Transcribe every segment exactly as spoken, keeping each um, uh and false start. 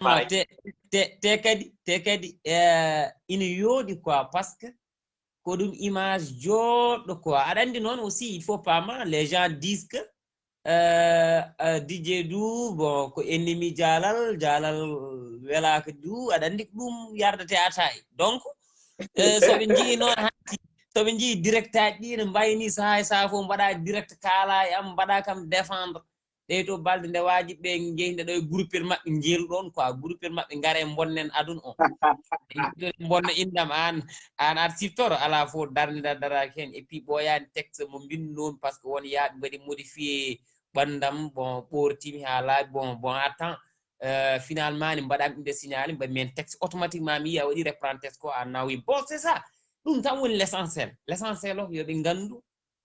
Te, te, te kadi, te kadi, eh, ina yooɗi quoi, parce que ko ɗum image jooɗɗo quoi. Aɗa anndi noon aussi, il faut pas mal, les gens disent que, euh, euh, D J du, bon, ko ennemi jaalal, jaalal welaaka du, aɗa anndi ko ɗum yardete ataay. Donc, euh, so ɓe njii noon hanti, so ɓe njii direct aji ɗi ne mbayi ni sahaa e sahaa fof mbaɗa direct kaala e am, mbaɗa kam défendre. Ɗee to balɗe nde waaji ɓe njeyi nde ɗo e groupel maɓɓe njeelu ɗoon quoi, groupel maɓɓe ngare mbonnen aduna o. Mbonna indam aan, aan aɗa siftoro, alaa fof darnde nde daraaki heen. Et puis ɓooyaani texte mo mbinnoomi, parce que won yaaɓe mbaɗi modifié ɓanndam, bon, ɓoortimi haa laaɓi, bon, bon, attends, euh, finalement ne mbaɗami ɗum nde signalé, mbaɗi men texte automatiquement, mi yiya waɗi reprendre texte ko a nawi. Bon, c'est ça. Ɗum tan woni l'essentiel. L'essentiel o yo ɓe nganndu,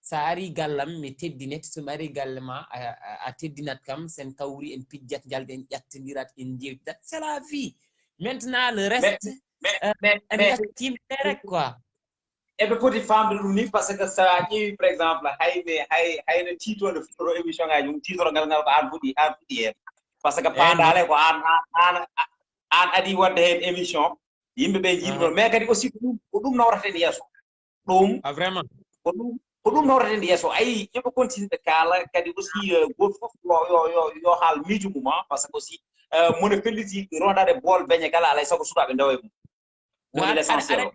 so a ari gallam, mi teddinete, so mi ari galle ma, a, a, a teddinat kam, sen kawri, en pijjat, njalde, en ƴattondirat, en njeewtidat. C'est la vie. Maintenant, le reste, Mais, euh, mais, en mais, yattiima rek quoi. Eɓe poti faamde ɗum ni, parce que so a ƴeewi, par exemple, hayne, hay, hayno tiitonde fuɗɗoro émission ngaji, ɗum tiitorongal ngal ko aan fuɗɗi, aan fuɗɗi heen. Parce que Eyi, paandaale ko aan, aan, aan, aan adii waɗde heen émission, yimɓe ɓe njiɗi ɗon. Mais kadi aussi ko ɗum, ko ɗum nawrata en yeeso. Ɗum, Ah, vraiment. Ko ɗum, ko ɗum nawrata en yeeso. Ayi, yoɓe continue ɓe kaala, kadi aussi, euh, gooto fof yo, yo, yo, yo haal miijo mum, ah, parce que aussi, euh, mone felliti rondaade bool beñe kala, alay sago sukaaɓe ndewa e mum. Woni Aɗa, l'essentiel aɗa, o.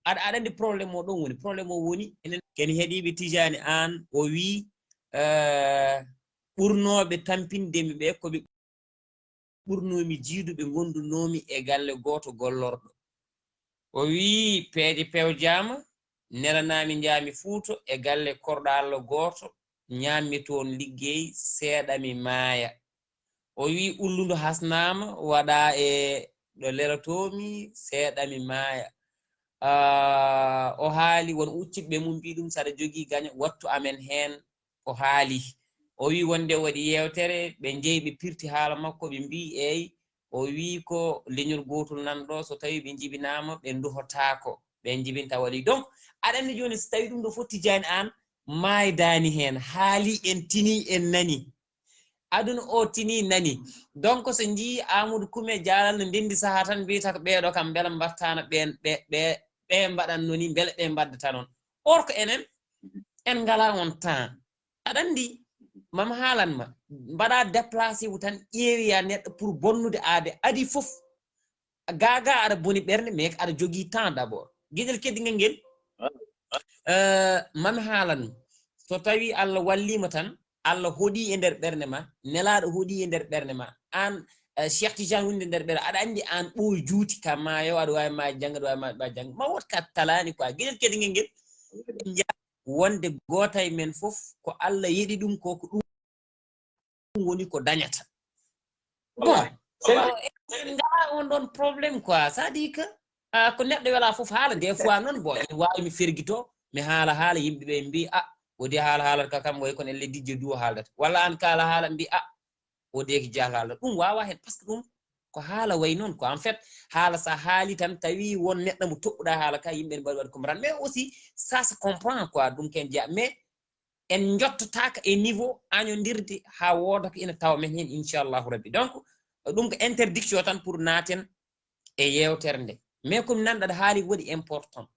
Aɗa, aɗa anndi problème o ɗon woni. Problème o woni, enen ken heɗiiɓe Tijaani aan, o wii, euh, ɓurnooɓe tampinde mi ɓe ko ɓe ɓurnoomi jiiduɓe ngondunoomi e galle gooto gollorɗo. O wii, peeje pewjaama, nelanaami njaami Fuuta e galle korɗo Alla gooto, ñaammi toon liggey, seeɗa mi maaya. O wii, ullundu hasnaama, waɗaa e ɗo lelotoomi, seeɗa mi maaya. Ah, o haali won uccitɓe mum mbii ɗum, saɗa jogii gaño, wattu amen heen. O haali. O wii wonde o waɗi yeewtere, ɓe njeyi ɓe pirti haala makko, ɓe mbii eey, o wii ko leñol gootol nan ɗo, so tawi ɓe njibinaama, ɓe nduhotaako, ɓe njibinta waɗi. Donc, aɗa anndi jooni, so tawi ɗum ɗo fof Tijaani aan, maaydaani heen, haali en, tini en, nani. Aduna o tini nani. Donc, so njii Amadou Koume Jaalal no ndenndi sahaa tan, mbiyata ko ɓeeɗo kam, mbela mbaɗtaano ɓeen, ɓe, ɓe, ɓe mbaɗatno ni, mbela ɓe mbaɗdata noon. Or que enen, en ngalaa on temps. Aɗa anndi, mam haalan ma, mbaɗa déplacé wu tan, ƴeewiya neɗɗo pour bonnude aade, adii fof. Gaagaa aɗa boni ɓernde, mais aɗa jogii temps d'abord. Geɗel keddigal ngel, euh, mami haalan, so tawi Allah walliima tan, Allah hoɗi e nder ɓernde ma, nelaaɗo hoɗi e nder ɓernde ma, aan, eh, Cheikh Tidiane wonde nder ɓernde, aɗa anndi aan ɓooy juuti ka maayo, aɗa waawi ma jannga, aɗa waawi ma, ma jannga. Ma wot ka talaani quoi. Geɗel keddigal ngel, en njaha wonde gooto e men fof ko Allah yeɗi ɗum ko, ko ɗum woni ko dañata. Bon, Wallahi. en ngalaa on ɗon problème quoi. Ça dit que, ah, ko neɗɗo welaa fof haala. Des fois noon, bon, ene waawi mi fergito, mi haala haala, yimɓe ɓe mbii, "Ah, o de haala haalata ka kam, way kono elle D J du o haaldata." Walla aan kaala haala, mbii, "Ah, o de ki jaal haala." Ɗum waawaa heen, parce que ɗum ko haala way noon quoi. En fait, haala so a haali tan, tawi won neɗɗo mo toɓɓuɗa haala ka, yimɓe ne mbaɗi waɗi comprendre. Mais aussi, ça se comprend quoi, ɗum ken jeya. Mais en njottotaaka e niveau añondirde haa wooda ko ina tawa men heen, inchallahu rabbi. Donc, ɗum ko interdiction tan pour naaten e yeewtere nde. Mais ko mi nanɗa aɗa haali ko waɗi important.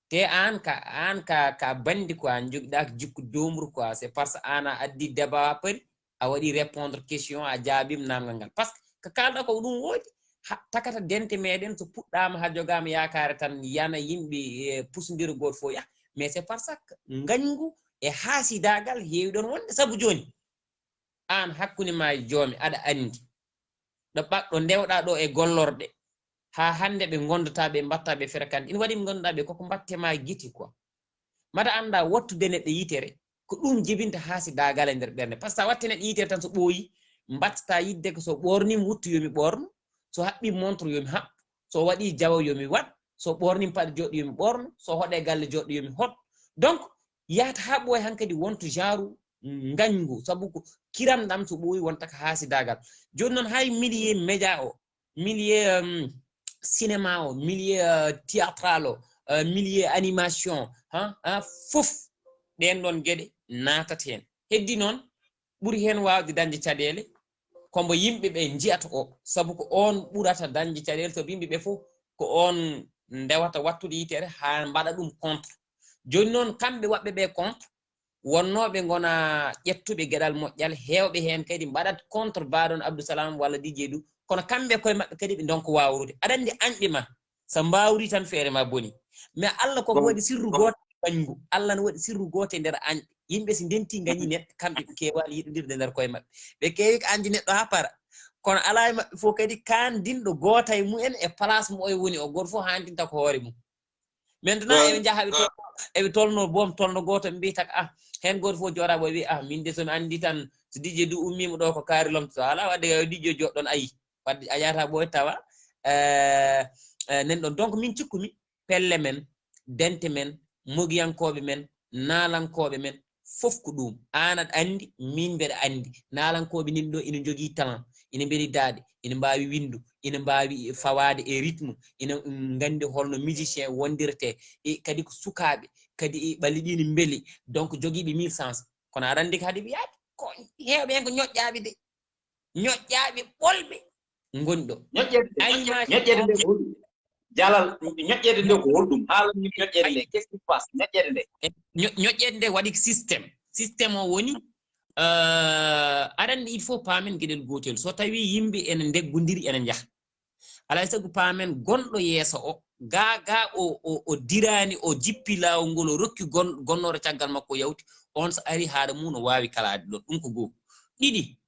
Te aan ka, aan ka, ka bandi quoi, aan jogiɗa ko jikku doomru quoi. C'est parce que aan a addi débat pari, a waɗi répondre question, a jaabiima naamngal ngal. Parce que ko kaalɗa ko ɗum woodi, ha, takata dente meɗen so puɗɗaama ha jogaama yaakaare tan yana yimɓe, eh, pusndira gooto fof yah. Mais c'est parce que ngañgu e haasidaagal heewi ɗon wonde. Sabu jooni, aan hakkunde ma e joomi, aɗa anndi. Ɗo ɓaɗɗo ndewɗa ɗo e gollorɗe, haa hannde ɓe ngondataa, ɓe mbaɗtaa, ɓe fréquente. Ina waɗi ɓe ngondataa ɓe koko mbaɗte ma giti quoi. Mbaɗa annda wattude neɗɗo yitere, ko ɗum jibinta haasidaagal e nder ɓernde. Parce que so a watte neɗɗo yitere tan so ɓooyi, mbaɗtataa yiɗde ko so ɓoorniima wuttu yo mi ɓoorno, so haɓɓii montre yo mi haɓɓu, so waɗii jawo yo mi waɗ, so ɓoorniima paɗe jooɗɗo yo mi ɓoorno, so hoɗe galle jooɗɗo yo mi hoɗ. Donc, yahata haa ɓooya hankadi wonto genre ngañgu, sabu ko kiram ɗam so ɓooyi wonta ko haasidaagal. Jooni noon hay milieu média o, milieu, euh, cinéma o, milieu, euh, théâtral o, euh, milieu animation, ha, ha, fof ɗeen ɗoon geɗe naatat heen. Heddi noon, ɓuri heen waawde dañde caɗeele, ko mbo yimɓe ɓe njiyata o, sabu ko oon ɓurata dañde caɗeele, sabu yimɓe ɓe fof ko oon ndewata wattude yitere haa mbaɗa ɗum contre. Jooni noon, kamɓe waɗɓe ɓe contre, wonnooɓe ngona ƴettuɓe geɗal moƴƴal, heewɓe heen kadi mbaɗat contre baaɗon Abdou Salam walla D J Dou, kono kamɓe koye maɓɓe kadi ɓe ndonka waawrude. Aɗa anndi añɓe ma, so mbaawri tan feere ma boni. Mais Allah koko waɗi sirru gooto e bañngu. Allah no waɗi sirru gooto e nder añɓe. Yimɓe si ndenti ngañi neɗɗo, kamɓe ɓe keewaani yiɗondirde nder koye maɓɓe. Ɓe keewi ko añde neɗɗo haa para. Kono alaa e maɓɓe fof kadi kaandinɗo gooto e mumen e place mo oyo woni o. Gooto fof haandinta ko hoore mum. Maintenant, eɓe njaha, eɓe tol-, eɓe tolno boom, tolno gooto, ɓe mbiyi tak, ah, heen gooto fof jooɗa ɓooy, wiya, ah, min de so mi anndi tan, so D J Dou ummiima ɗo ko kaari lomtoto. Alaa waɗde, yo D J joɗɗon, ayi. Waɗde a yahata ɓooy tawa, eh, eh, nan ɗon. Donc, min cikkumi, pelle men, dente men, mogiyankooɓe men, naalankooɓe men, fof ko ɗum. Aan aɗa anndi, min mbeɗa anndi. Naalankooɓe nan ɗo ina njogii talent, ina mbeli daaɗe, ina mbaawi winndu, ina mbaawi fawaade e rythme, ina, mm, nganndi holno musicien wondirtee, e kadi ko sukaaɓe, kadi e ɓalli ɗi ne mbeli. Donc, jogiiɓe mille chance. Kono aɗa anndi ko hade wiyaade, ko heewɓe heen ko ñoƴƴaaɓe de. Ñoƴƴaaɓe ɓolɓe ngoni ɗo. Ñoƴƴeede nde, animation, ñoƴƴeede nde ko holɗum? Jalal, ñoƴƴeede nde ko holɗum? Haalan min ñoƴƴeede nde. Qu'est-ce qui se passe? Ñoƴƴeede nde. E, ño-, ñoƴƴeede nde waɗi système. Système o woni, euh, aɗa anndi, il faut paamen geɗel gootel. So tawii yimɓe ene ndeggondiri, ene njaha. Alaa e sago paamen gonɗo yeeso o, gaa, gaa o, o, o diraani, o jippi laawol ngol, o rokki gon-, gonnooɗo caggal makko, o yawti, on so ari haɗa mum, o waawi kalaade ɗon. Ɗum ko goo. Ɗiɗi,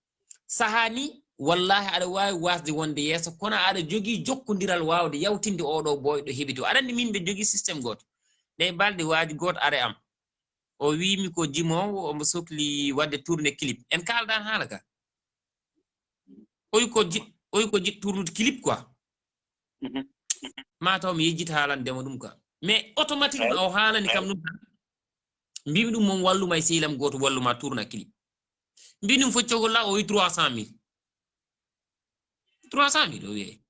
sahaa ni, wallaahi aɗa waawi waasde wonde yeeso, kono aɗa jogii jokkondiral waawde yawtinde oo ɗoo ɓooyɗo heɓi to. Aɗa anndi min mbeɗa jogii système gooto. Ɗe balɗe waaji gooto ari am. O wiimi ko jimoowo, omo sokli waɗde tourné clip. En kaaldan haala ka. Oy ko jiɗ-, oy ko jiɗ tournude clip quoi. Mhm. Ma taw mi yejjit haalande mo ɗum quoi. Mais automatiquement o haalani kam ɗum tan. Mbimi ɗum, mon wallu ma e sehil am gooto wallu ma tourna clip. Mbi ɗum fo cogol la, o wi trois cent mille. Trois cent mille o wiye.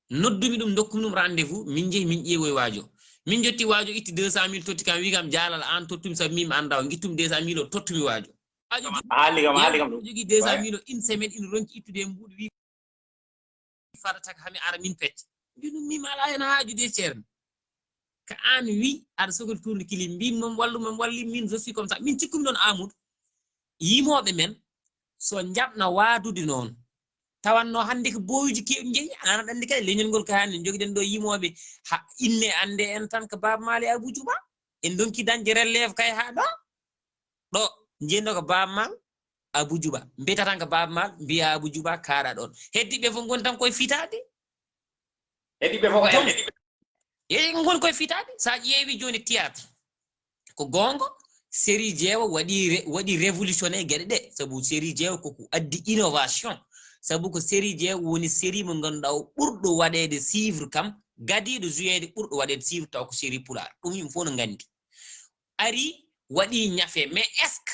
Noddumi ɗum, dokkumi ɗum rendez-vous, min njehi min ƴeewoy waajo. Min jotti waajo itti deux cent mille totti kam, wi kam, "Jaalal, aan tottumi sabu min mi annda." O ngittum deux cent mille o tottumi waajo. Waajo a haalli kam, a haalli kam ɗum. Jogii deux cent mille o, une semaine ina ronki ittude e mbuuɗu, wi, "Fadata ko hami ara min pecca." Mbi ɗum, "Min mi alaa heen haajude e ceerno. Ka aan wi aɗa sokli tourné clip, mbi noon wallu, min walli, min je suis comme ça." Min cikkumi noon Amadou. Yimooɓe men, so njaɓna waadude noon, tawanno hannde ko boowuji keewɗi njeyi, aan aɗa anndi kay, leñol ngol ko hannde njogiɗen ɗo yimooɓe, ha, inne annde en tan ko Baaba Maal e Abou Djouba. En ndonki dañde relève kay haa ɗo. Ɗo, njeyi ɗo ko Baaba Maal, Abou Djouba. Mbiyata tan ko Baaba Maal, mbiya Abou Djouba, kaaɗa ɗoon. Heddiɓe fof ngoni tan koye fitaade. Heddiɓe fof ko en. Donc, heddiɓe. Eyi, ngoni koye fitaade. So a ƴeewi jooni théâtre, ko goonga, série jeewo waɗi re-, waɗi révolutionné geɗe ɗe. Sabu série jeewo ko ko addi innovation. Sabu ko série jeewo woni série mo ngannduɗaa o ɓurɗo waɗeede suivre kam, gadiiɗo joueede ɓurɗo waɗeede suivre taw ko série pulaar. Ɗum yimɓe fof no nganndi. Ari, waɗi ñafe. Mais est-ce que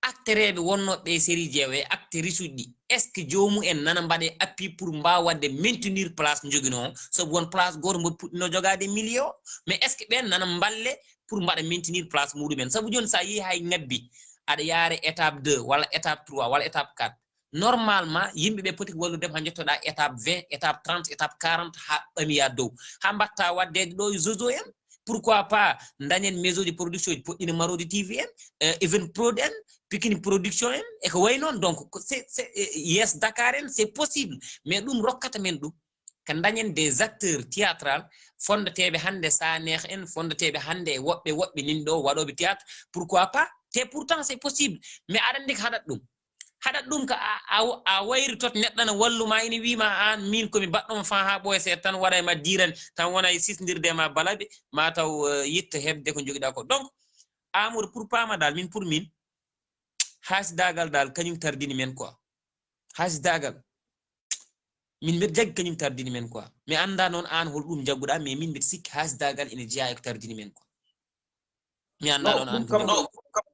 actereeɓe wonnooɓe e série jeewo e actrice uji ɗi, est-ce que joomum en nana mbaɗe appui pour mbaawa waɗde maintenir place njoginoo? Sabu won place gooto mboɗo puɗɗino jogaade million, mais est-ce que ɓeen nana mballe pour mbaɗa maintenir place muɗum en? Sabu jooni so a yehi hay ngabbi, aɗa yaare étape deux, walla étape trois, walla étape quatre. Normalement, yimɓe ɓe poti ko wallude ma haa njottoɗaa étape vingt, étape trente, étape quarante, haa ɓamiyaa dow. Haa mbaɗta waɗdeede ɗo e Jojo en, pourquoi pas dañen maison de production ji, Poɗɗina Marodi T V en, eh, Even Prod en, Pikini Production en, e ko wayi noon. Donc, ko c'est, c'est, eh, Yes Dakar en, c'est possible. Mais ɗum rokkata men ɗum, ko dañen des acteurs théâtral, fonndeteeɓe hannde Sanekh en, fonndeteeɓe hannde e woɓɓe, woɓɓe nin ɗo waɗooɓe théâtre, pourquoi pas? Te pourtant, c'est possible. Mais aɗa anndi ko haɗat ɗum? Haɗat ɗum ko a, a, a wayri tot neɗɗo na wallu ma, ina wii ma aan, min ko mi baɗɗo mo fan haa ɓooya seeɗa tan, waɗa e ma diiran tan, wona e sisndirde e ma balaɓe, ma taw, eh, yitta heɓde ko njogiɗaa ko. Donc, Amadou, pour paama dal, min, pour min, haasidaagal dal, kañum tardini men quoi. Haasidaagal. Min mbeɗa jaggi kañum tardini men quoi. Mi annda noon aan hol ɗum njagguɗaa, mais min mbeɗa sikki haasidaagal ina jeyaa e ko tardini men quoi. Mi annda noon aan ko njagguɗaa.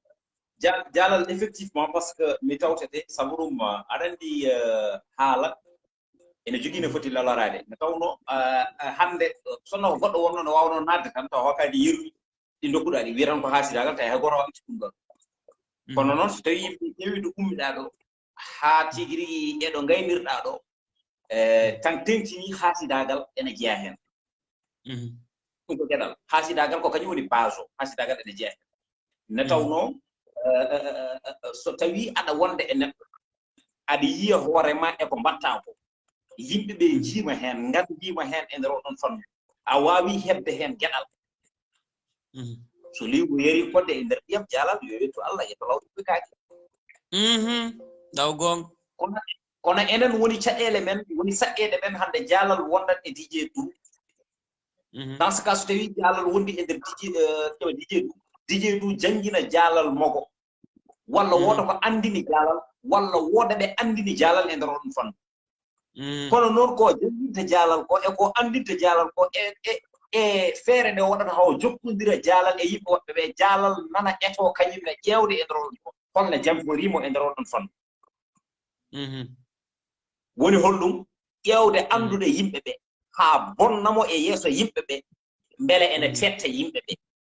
Ja-, Jaalal, effectivement, parce que mi tawtete, sabu ɗum, uh, aɗa anndi, uh, haala ene jogii no foti laloraade. Nde tawnoo, uh, uh, hannde, uh, sonno ko goɗɗo wonno no waawnoo naatde tan, tawa hokkaaki yeru ɗi ndokkuɗaa ɗi, wiyata ko haasidaagal, tawi hay gooto waawataa ittude ɗum ɗoon. Kono noon, so tawii yimɓe ƴeewi ɗo ummiɗaa ɗo, haa tigi rigi e ɗo ngaynirɗaa ɗo, eh, tan teŋtini haasidaagal ene jeyaa heen. Ɗum ko geɗal. Haasidaagal ko kañum woni base o. Haasidaagal ene jeyaa heen. Nde tawnoo, eh, eh, eh, eh, so tawii aɗa wonde e neɗɗo, aɗa yiya hoore ma e ko mbaɗtaa ko, yimɓe ɓe njiima heen, nganndiima heen e nder oɗon fannu, a waawii heɓde heen geɗal. So liigu yari fodde e nder ndiyam, jaalal yo yettu Allah, yetto law ɗum kaake. Ɗaw goonga. Kono, kono enen woni caɗeele men, woni saɗɗeeɗe men hannde jaalal wondat e D J Doudou. Dans ce cas, so tawii jaalal wondi e nder D J, eh, D J Doudou, D J Doudou janngina jaalal mogo. Walla wooda ko anndini jaalal, walla wooda ɓe anndini jaalal e nder oɗon fannu. Kono noon ko jannginte jaalal ko, e ko anndinte jaalal ko, e, e, e feere nde waɗata haw jokkondira jaalal e yimɓe woɓɓe ɓe, jaalal nana eto kañum ne ƴeewde e nder oɗon fannu. Holno jamforiimo e nder oɗon fannu. Woni holɗum? Ƴeewde anndude yimɓe ɓe, haa bonna mo e yeeso yimɓe ɓe, mbele ene teetta yimɓe ɓe,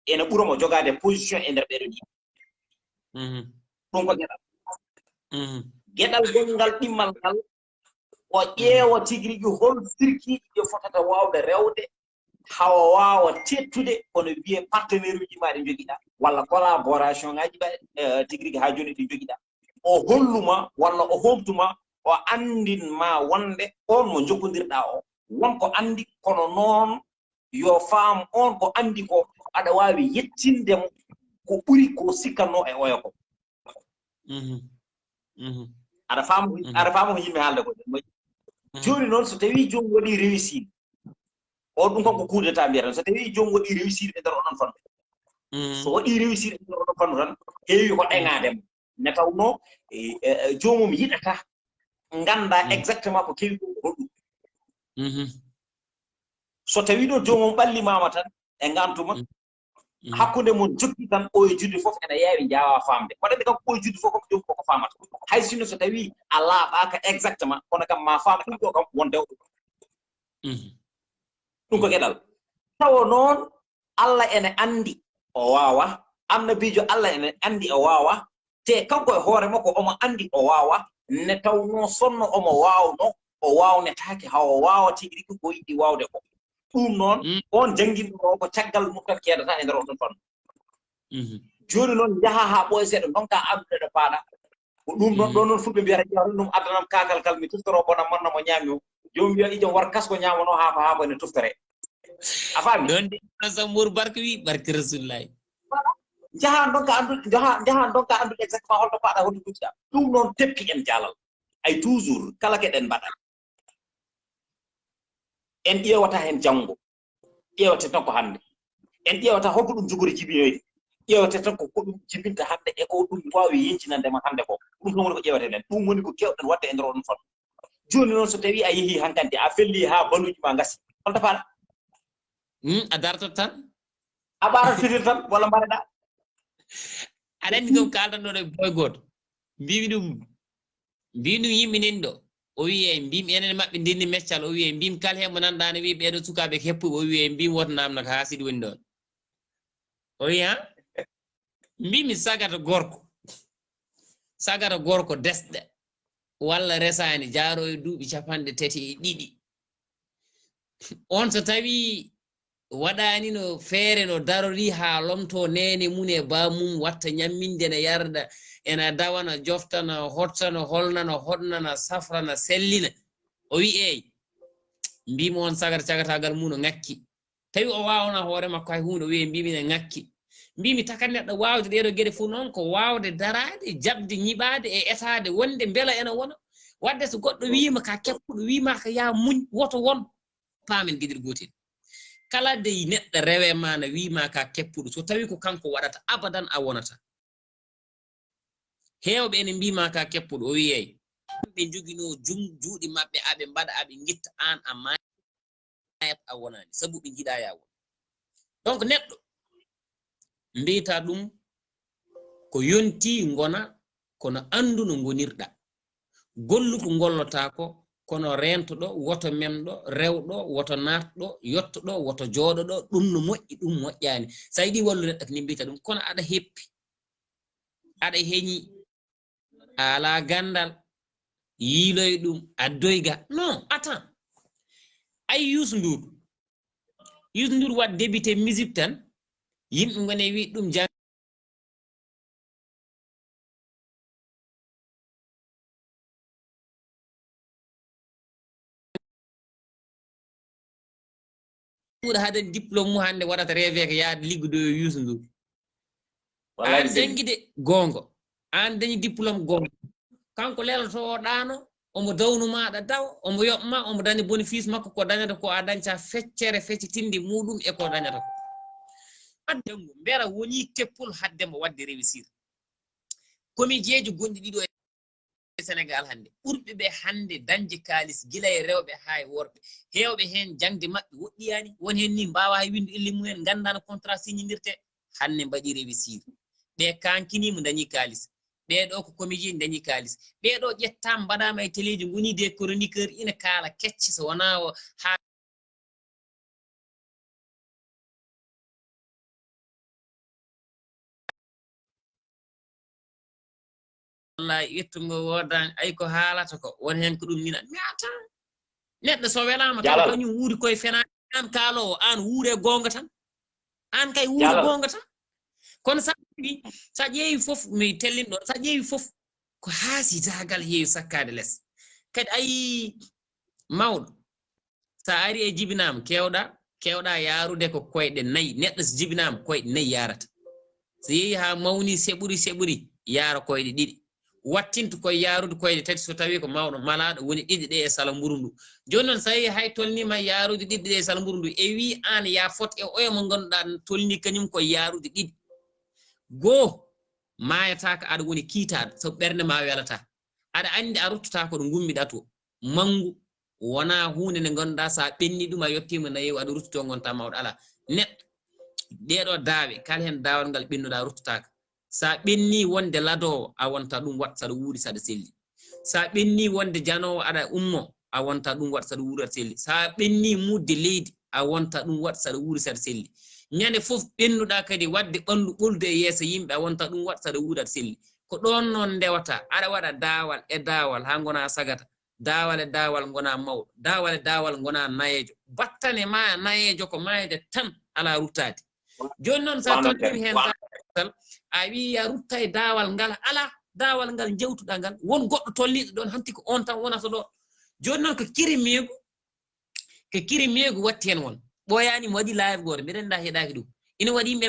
ene ɓura mo jogaade position e nder ɓeeɗon yimɓe. Ɗum ko geɗal. Geɗal gonngal ɗimmal ngal, o ƴeewa tigi rigi hol sirkiiji ɗi fotata waawde rewde, hawa waawa teettude, kono wiyee partenaire uji ma ɗi njogiɗaa, walla collaboration ngaji ma, eh, tigi rigi haa jooni ɗi njogiɗaa. O holluma walla o homtuma, o anndin ma wonde on mo njokkondirɗaa o, won ko anndi, kono noon yo faam on ko anndi ko, aɗa waawi yettinde mo ko ɓuri ko sikkatnoo e oya ko. Aɗa faama, aɗa faama ko yimɓe haalda ko ɗum moƴƴi. Jooni noon, so tawii joomum waɗii réussir, o ɗum kanko coup d'état mbiyata, so tawii joomum waɗii réussir e nder onon fannu. So waɗii réussir e nder onon fannu tan, heewi ko ɗeŋaade mo. Ne tawnoo, e, e, e, joomum yiɗata, ngannda exactement ko kewi ko hoɗum. So tawii ɗo joomum ɓallimaama tan, e ngantuma, hakkunde mon jokki tan, ɓooye judde fof ene yaawi njaawaa faamde. Mboɗa anndi kam ɓooye judde fof kam joomum koko faamata. Hay sinno so tawii a laaɓaaka exactement, kono kam ma faam ɗum ɗo kam won dewɗo. Ɗum ko geɗal. Tawa noon, Allah ene anndi o waawa, annabiijo Allah ene anndi o waawa, te kanko e hoore makko omo anndi o waawa, ne tawnoo sonno omo waawno, o waawnetaake haa o waawa tigi rigi ko yiɗi waawde ko. Ɗum noon, on jannginɗo o ko caggal mum tan keedata e nder oɗon fannu. Jooni noon, njaha haa ɓooya seeɗa, ndonka anndude ɗo paaɗa. Ko ɗum noon, ɗo noon fulɓe mbiyata, ƴeewa ɗum addanam kaakal kal, mi tuftoro bonam mon no mo ñaami o. Joomum wiya, ijo war kas ko ñaamanoo haako, haako ene tuftore. A faami? Ɗon de, Sambour barke wi, barke Rasulullahi. Njaha ndonka anndude, njaha, njaha ndonka anndude exactement holto paaɗa, holto gujjiɗa. Ɗum noon teppi en jaalal. Ay toujours, kala keɗen mbaɗa. En ƴeewata heen janngo. Ƴeewate tan ko hannde. En ƴeewata holko ɗum jogori jibinoyde. Ƴeewate tan ko, ko ɗum jibinta hannde e ko ɗum waawi yeñcinande ma hannde ko. Ɗum tan woni ko ƴeeweten. Ɗum woni ko keewɗen waɗde e nder oɗon fannu. Jooni noon, so tawii a yehii hankante, a fellii haa baluuji ma ngasi, holto paaɗa? Hmm, a dartat tan? A ɓaarata fitir tan, walla mbaɗaɗa? Aɗa anndi ɗum kaaldanɗo ɗo e boy gooto. Mbiimi ɗum, mbiimi ɗum yimɓe nen ɗo. O wiyi, eyi, mbiimi enen maɓɓe ndenni meccal. O wiyi, eyi, mbiimi kala heen mo nanɗaa ne wiyi ɓeeɗo sukaaɓe ko heppuɓe. O wiyi, eyi, mbiimi woto naamno ko haa siɗi woni ɗoon. O wiyi, haa? Mbiimi sagata gorko. Sagata gorko desɗa. Walla resaani, jaaro e duuɓi capanɗe tati e ɗiɗi. On so tawii waɗaani no feere no darorii haa lomtoo neene mum e baamum, watta ñamminde, ene yarda, ena dawana, joftana, hottana, holnana, hoɗnana, safrana, sellina. O wi'i, eey, mbiimi on sagata cagataagal mum no ŋakki. Tawi o waawanaa hoore makko hay huunde, o wi'i, mbiimi ne ŋakki. Mbiimi takat neɗɗo waawde ɗeeɗoo geɗe fof noon ko waawde daraade, jaɓde ñiɓaade e etaade wonde mbela ena wona. Waɗde so goɗɗo wiima ka keppuɗo, wiima ka yaa muñ, woto won. Paamen geɗel gootel. Kala dey neɗɗo rewe ma na wiima ka keppuɗo, so tawi ko kanko waɗata, abadan a wonata. Heewɓe ene mbiima ka keppuɗo, o wiyey. Ɓe njoginoo jum-, juuɗe maɓɓe, aɓe mbaɗa, aɓe ngitta, aan a maayat a wonaani, sabu ɓe njiɗaa yaa won. Donc neɗɗo, mbiyta ɗum ko yontii ngona, kono anndu no ngonirɗa. Gollu ko ngollotaako, kono reentoɗo, woto memɗo, rewɗo, woto naatɗo, yottoɗo, woto jooɗoɗo, ɗum no moƴƴi, ɗum moƴƴaani. So a yiɗi wallu neɗɗo ko ni mbiyta ɗum, kono aɗa heppi, aɗa heñi, a alaa ganndal, yiiloy ɗum, addoy ga. Non, attends. Ay Youssou Ndour. Youssou Ndour waɗ débuté musique tan, yimɓe ngone wi ɗum jang ɗuuɗa haɗen diplôme mum hannde waɗata rêve ko yaade liggude e Youssou Ndour. Wallahi Aan mi selli. Janngi de goonga. Aan dañi diplôme goonga. Kanko leloto o ɗaano, omo dawnu maaɗa daw, omo yoɓ ma, omo daña bénéfice makko ko dañata ko a dañta feccere feccitinde muɗum e ko dañata ko. Adde ngu mbera woni keppol hadde mo waɗde réussir. Comédien ji gonɗi ɗiɗo e Sénégal hannde, ɓurɓe ɓe hannde dañde kaalis gila e rewɓe haa e worɓe, heewɓe heen jaŋde maɓɓe woɗɗiyaani, won heen ni mbaawa hay winndu ille mum en, nganndaano contrat signirtee, hannde mbaɗi réussir. Ɓe kankiniima dañi kaalis, ɓee ɗoo ko comédien dañi kaalis, ɓee ɗoo ƴettaama mbaɗaama e teleeji ngonii des chroniqueurs ina kaala kecce so wonaa o haa Wallahi ƴettungo woodaani ay ko haalata ko won heen ko ɗum nina mi ata neɗɗo so welaama taw kañum wuuri koye fenaani aan kaaloowo aan wuure goonga tan aan kay wuure goonga tan kono sa ƴeewi sa ƴeewi fof mi tellin ɗo sa ƴeewi fof ko haasidagal heewi sakkaade les kadi ayi mawɗo Sa ari e jibinaama kewɗa kewɗa yarude ko koyɗe nayi neɗɗo so jibinaama koyɗe nayi yarata so yehi ha mawni seɓuri seɓuri yara koyɗe ɗiɗi wattinto koye yarude koyɗe tati so tawi ko mawɗo malaɗo woni ɗiɗi ɗe e sala mburu ndu joni noon so yehi hay tolnima yarude ɗiɗi ɗe e sala mburu ndu e wi an ya fot e oya mo ganduɗa tolni kañum koye yarude ɗiɗi goo mayataka aɗa woni kiitaɗo sabu ɓernde ma welata aɗa andi a ruttata ko ɗo gummiɗa to mangu wona hunde nde ganduɗa sa ɓenni ɗum a yettima nayewu aɗa rutto gonta mawɗo ala neɗɗo ɗeɗo daawe kala hen daawal ngal ɓennuɗa ruttotaka sa ɓenni wonde ladowo a wonta ɗum wat saɗa wuuri saɗa selli sa ɓenni wonde janowo aɗa ummo a wonta ɗum wat saɗa wuuri aɗa selli sa ɓenni mudde leydi a wonta ɗum wat saɗa wuuri saɗa selli ñande foof ɓennuɗa kadi wadde ɓandu ɓoldu e yeeso yimɓe a wonta ɗum wat saɗa wuuri aɗa selli ko ɗon noon ndewata aɗa waɗa daawal e daawal ha gona sagata daawal e daawal ngona mawɗo daawal e daawal ngona nayeejo battane ma nayeejo ko maayde tan ala ruttaade jooni noon sa tontiri heen sal a wii a rutta e daawal ngal ala daawal ngal jewtuɗa ngal won goɗɗo tolniiɗo ɗoon hanti ko on tan wonata ɗo jooni noon ko kiri meegu ko kiri meegu watti heen won ɓooyaani mi waɗi live gooto mbiɗa annda heɗaaki ɗum ina waɗi yimɓe